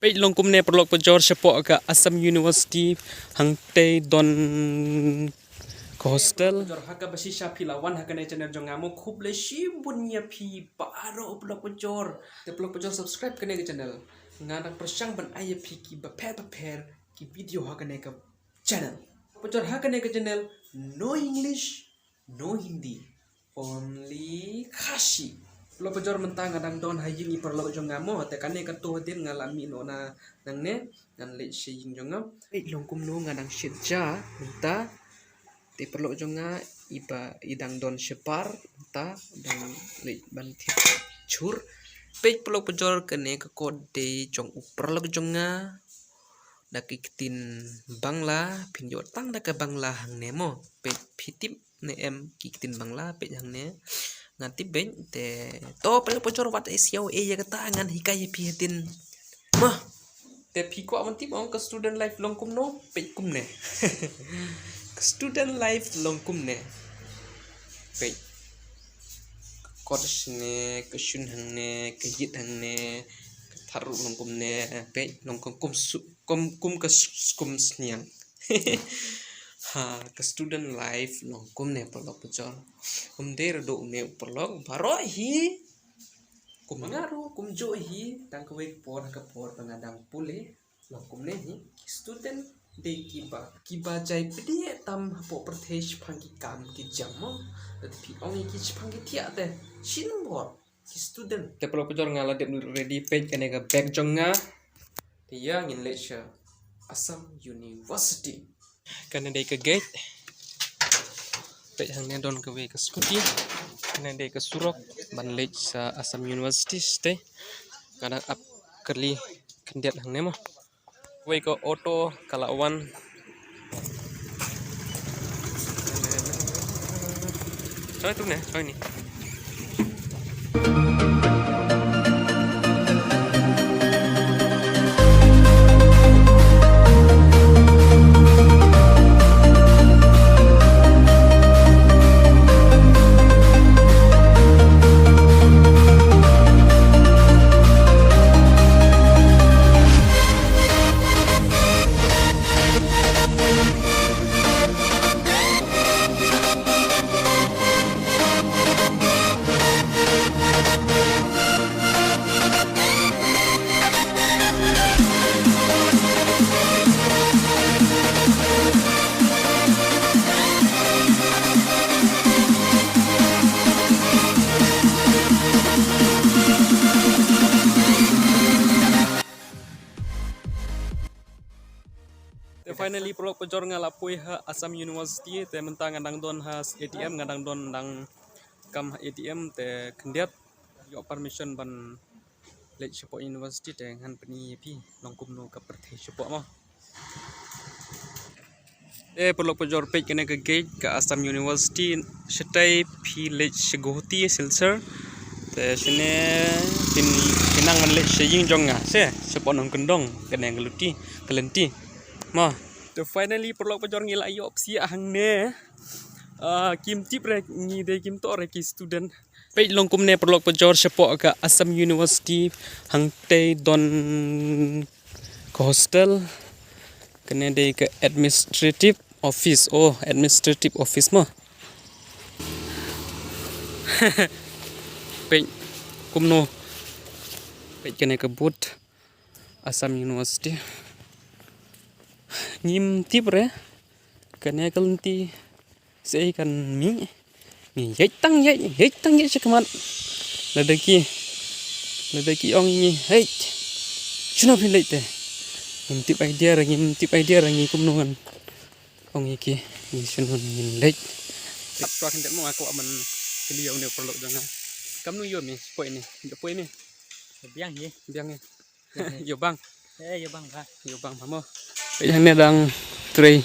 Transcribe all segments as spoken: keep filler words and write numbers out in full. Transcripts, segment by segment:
Peit long kumne paralok pajor shapoh ka Assam University, hangtei don ka hostel. Pajor ha kaba shisha phi la wan ha kane channel jong nga mo, khublei shibun ïa phi baroh paralok pajor. Te paralok pajor subscribe kane ka channel. Nga dang pyrshang ban ai ïa phi kiba pher bapher ki video ha kane ka channel. Pajor ha kane ka channel, no English, no Hindi, only Khasi. Paralok pajor mynta nga dang don ha ïing i paralok jong nga mo, te kane kato hadien nga la mih noh na nangne, ngan leit sha ïing jong nga. Peit long kumno nga dang shit ja mynta. Te paralok jong nga iba i dang don shabar mynta, dang leit ban thied jhur. Peit paralok pajor kane ka kot dei jong u paralok jong nga. Da ki ktien Bangla, phin ïoh tang da ka Bangla hangne mo. Peit phi tip ne em ki ktien Bangla, peit hangne. Nga tip beit te. To paralok pajor wat ai siaw ei ïa kata, ngan hikai ïa phi hadien. Mo. Te phi kwah ban tip ong ka student life long kumno, peit kumne. Ka student life long kumne. Peit. Ka kot shane, ka shun hangne, ka ïit hangne, ka thar ruh long kumne, peit long kum, kum su-, kum, kum ka s-, kum sniang. Ha, ka student life long kumne paralok pajor. Kum dei ruh do une u paralok, baroh hi. Kum nga ruh, kumjuh hi, tang kawei ka por, ka por ba nga dang pule. Long kumne hi, ki student dei kiba, kiba jai pdiang tam hapoh pyrthei shaphang ki kam ki jam mo. Lada phi ong ïa ki shaphang ki thiah te, shin bor, ki student. Te paralok pajor nga la dep ready, peit kane ka bag jong nga. Te ïa ngin leit sha Assam University. Kane dei ka gate. Peit hangne don kawei ka scooty. Kane dei ka surok ban leit sha Assam University shatei. Nga dang ap kali khyndiat hangne mo. Kawei ka auto ka la wan. Soi tu ne, soi ni. Te finally, paralok pajor nga la poi ha Assam University, te mynta nga dang don ha A T M, nga dang don dang kam ha A T M, te khyndiat ïoh permission ban leit shapoh university, te ngan pyni ïa phi long kumno ka pyrthei shapoh mo. Te paralok pajor peit kane ka gate ka Assam University, shatei phi leit sha Guwahati, Silchar. Te shane phin, phin nang ban leit sha ïing jong nga, sha, shapoh Nongkyndong, kane ka luti, ka lynti. Mo. Te finally paralok pajor ngi la ïoh psiah hangne. Ah, kim tip re ngi dei kim toh re ki student. Peit long kumne paralok pajor shapoh ka Assam University, hangtei don ka hostel. Kane dei ka administrative office. Oh, administrative office mo. Peit kumno. Peit kane ka board Assam University. Ngim tip re kane ka lynti shaei kan mih. Ngi ïaid tang ïaid, ïaid tang ïaid sha khmat. Lada ki, lada ki ong ïa ngi, "Hei, shano phi leit te?" Ngim tip idea re, ngim tip idea re ngi kumno ngan ong ïa ki, ngi shano ngin leit. Hap shuwa khyndiat mo, nga kwah ban kylli ïa une u paralok jong nga. Kamnu ïoh me, poi ne, ïoh poi ne. Biang hi. Biang hi. Ïoh bang. Eh, ïoh bang bha. Ïoh bang bha mo. Peit hangne dang trei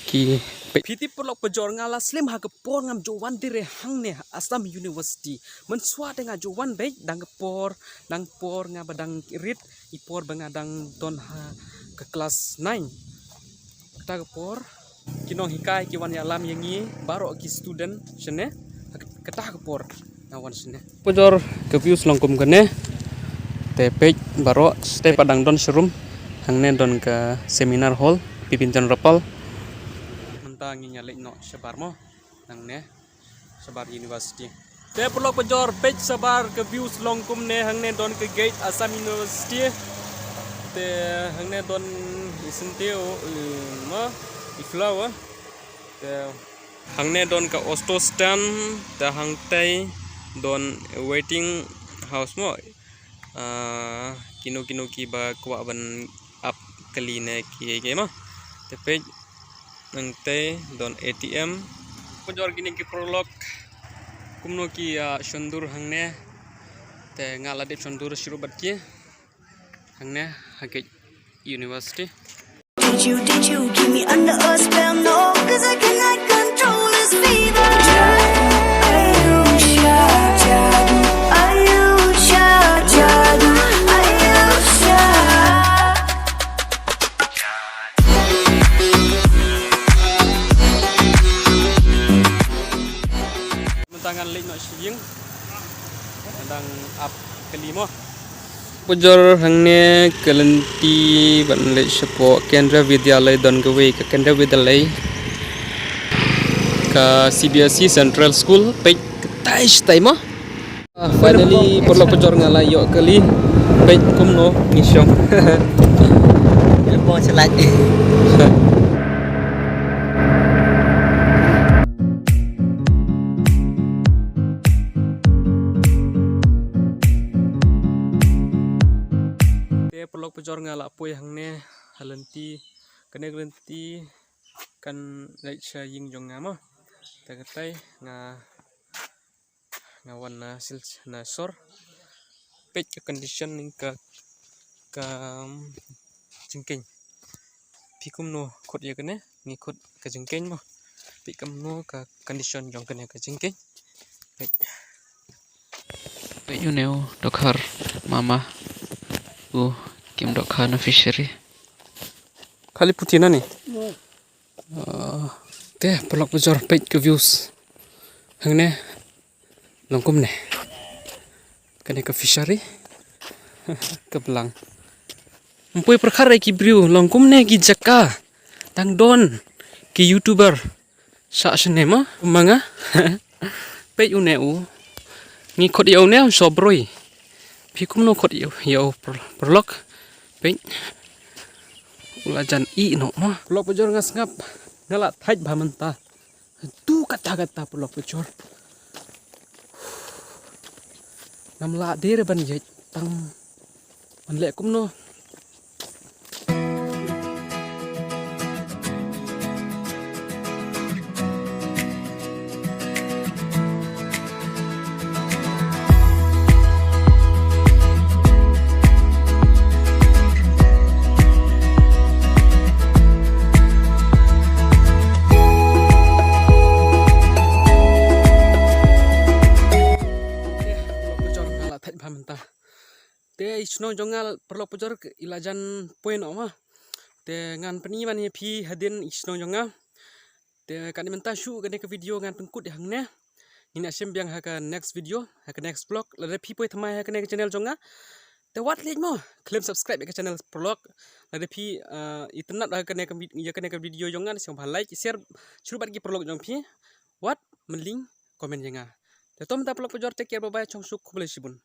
ki peit. Phi tip paralok pajor nga la slem ha ka por ngam ju wan dei re hangne ha Assam University. Mynshuwa te nga ju wan beit dang ka por, dang por nga ba dang rit, i por ba nga dang don ha ka class nine. Kata ka por ki nonghikai ki wan ïalam ïa ngi baroh ki student shane. Kata ka por nga wan shane. Pajor ka views long kum kane. Te peit baroh, step pat dang don showroom. Hangne don ka seminar hall, Bipin Chandra Pal. Mynta ngin ïa leit noh shabar mo. Hangne shabar university. Te paralok pajor, peit shabar ka views long kumne. Hangne don ka gate Assam University. Te hangne don i syntiew, eh, ma, i flower. Te hangne don ka auto stand, te hangtai don waiting house mo. Ah, kino kino kiba kwah ban ap kali ne ki, ki mo. Te peit nangtai don A T M. Pajor kine ki paralok kumno ki, ah, shon dur hangne. Te nga la dep shon dur shuh bad ki hangne ha gate university. Did you, did you give me under a spell? No, 'cause I cannot control this fever. Ayusha jadu, Ayusha jadu, Ayusha. Mynta ngan leit noh sha ïing. Dang ap kali mo. Pajor, hangne ka lynti ban leit shapoh Kendriya Vidyalay, don kawei ka Kendriya Vidyalay, ka C B S E Central School. Peit katai shatai mo. Ah, finally paralok pajor nga la ïoh kali. Peit kumno ngi shong. Lebo shalait. Te paralok pajor nga la poi hangne ha lynti, kane ka lynti kan leit sha ïing jong nga mo. Te katai nga, nga wan na sil na sor. Peit ka condition ka, ka jingkeiñ. Phi kumno khot ïa kane, ngi khot ka jingkeiñ mo. Peit kumno ka condition jong kane ka jingkeiñ. Peit. Peit une u dokhar mama u kim dokhar na fishery. Khali puthi na ni. Ah, te paralok pajor, peit ka views. Hangne long kumne. Kane ka fishery. Ka blang. Ym poi pyrkhat ïa ki briew long kumne ki jaka. Dang don ki YouTuber. Sa shane ma, ma nga. Peit une u. Ngi khot ïa une u sobroi. Phi kumno khot ïa u, ïa u par-, paralok. Peit. U la jan ïeh noh ma. Paralok pajor nga sngap. Nga la thait bha mynta. Tu kata kata paralok pajor. Ngam lah de re ban ïaid tang ban leh kumno. Paralok pajor nga la thait bha mynta. Te i shnong jong nga paralok pajor i la jan poi noh ma. Te ngan pyni ban ïa phi hadien i shnong jong nga. Te kane mynta shuh kane ka video ngan pynkut ïa hangne. Ngin ïa shim biang ha ka next video, ha ka next vlog. Lada phi poi thymmai ha kane ka channel jong nga, te wat leit mo khlem subscribe ïa ka channel paralok. Lada phi, ah, itynnad ha kane ka vid-, ïa kane ka video jong nga, sngewbha like, share shuh bad ki paralok jong phi. Wat mylli comment ïa nga. Te to mynta paralok pajor, take care, bye bye, chong suk, khublei shibun.